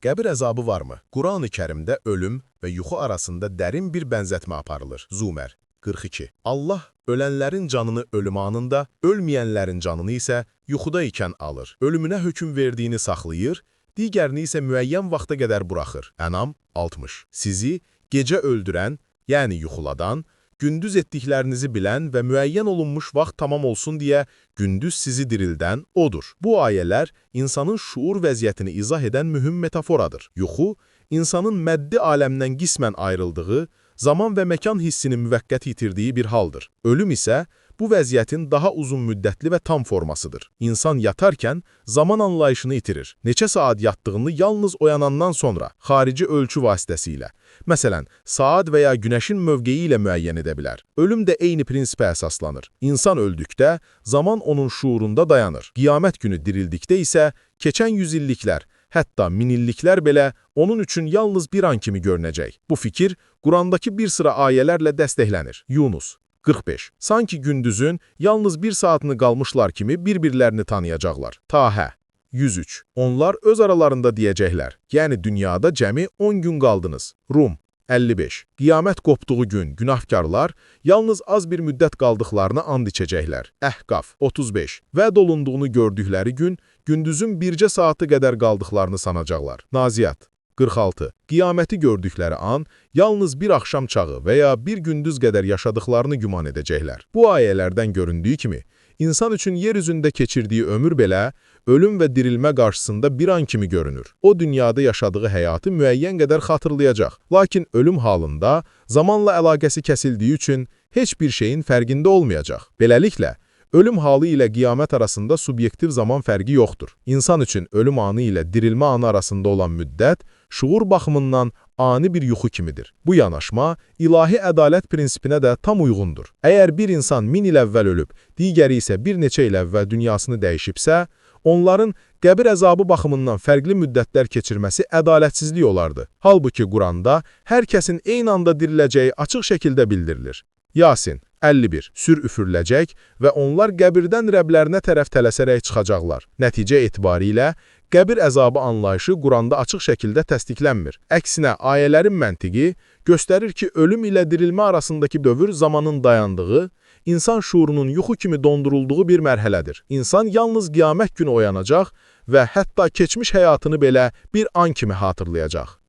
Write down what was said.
Qəbir əzabı varmı? Qur'an-ı Kərimdə ölüm və yuxu arasında dərin bir bənzətmə aparılır. Zumər 42. Allah ölənlərin canını ölüm anında, ölməyənlərin canını isə yuxuda ikən alır. Ölümünə hökm verdiyini saxlayır, digərini isə müəyyən vaxta qədər buraxır. Ənam 60. Sizi gecə öldürən, yəni yuxuladan, gündüz etdiklərinizi bilən və müəyyən olunmuş vaxt tamam olsun deyə gündüz sizi dirildən odur. Bu ayələr insanın şuur vəziyyətini izah edən mühüm metaforadır. Yuxu, insanın maddi aləmdən qismən ayrıldığı, zaman və məkan hissini müvəqqəti itirdiyi bir haldır. Ölüm isə bu vəziyyətin daha uzun müddətli və tam formasıdır. İnsan yatarkən zaman anlayışını itirir. Neçə saat yatdığını yalnız oyanandan sonra xarici ölçü vasitəsilə, məsələn, saat və ya günəşin mövqeyi ilə müəyyən edə bilər. Ölüm də eyni prinsipə əsaslanır. İnsan öldükdə zaman onun şuurunda dayanır. Qiyamət günü dirildikdə isə keçən yüzilliklər, hətta minilliklər belə onun üçün yalnız bir an kimi görünəcək. Bu fikir Qurandakı bir sıra ayələrlə dəstəklənir. Yunus 45. Sanki gündüzün yalnız bir saatını qalmışlar kimi bir-birlərini tanıyacaqlar. Tahə 103. Onlar öz aralarında deyəcəklər. Yəni dünyada cəmi 10 gün qaldınız. Rum 55. Qiyamət qopduğu gün günahkarlar yalnız az bir müddət qaldıqlarına and içəcəklər. Əhqaf 35. Vəd olunduğunu gördükləri gün gündüzün bircə saatı qədər qaldıqlarını sanacaqlar. Naziat 46. Qiyaməti gördükləri an yalnız bir axşam çağı və ya bir gündüz qədər yaşadıklarını güman edəcəklər. Bu ayələrdən göründüyü kimi, insan üçün yer üzündə keçirdiyi ömür belə ölüm və dirilmə qarşısında bir an kimi görünür. O dünyada yaşadığı həyatı müəyyən qədər xatırlayacaq. Lakin ölüm halında zamanla əlaqəsi kəsildiyi üçün heç bir şeyin fərqində olmayacaq. Beləliklə, ölüm halı ilə qiyamət arasında subyektiv zaman fərqi yoxdur. İnsan üçün ölüm anı ilə dirilmə anı arasında olan müddət şuur baxımından ani bir yuxu kimidir. Bu yanaşma ilahi ədalət prinsipinə də tam uyğundur. Əgər bir insan 1000 il əvvəl ölüb, digəri isə bir neçə il əvvəl dünyasını dəyişibsə, onların qəbir əzabı baxımından fərqli müddətlər keçirməsi ədalətsizlik olardı. Halbuki Quranda hər kəsin eyni anda diriləcəyi açıq şəkildə bildirilir. Yasin 51. Sür üfürüləcək və onlar qəbirdən rəblərinə tərəf tələsərək çıxacaqlar. Nəticə etibarilə qəbir əzabı anlayışı Quranda açıq şəkildə təsdiqlənmir. Əksinə, ayələrin məntiqi göstərir ki, ölüm ilə dirilmə arasındakı dövr zamanın dayandığı, insan şuurunun yuxu kimi dondurulduğu bir mərhələdir. İnsan yalnız qiyamət günü oyanacaq və hətta keçmiş həyatını belə bir an kimi xatırlayacaq.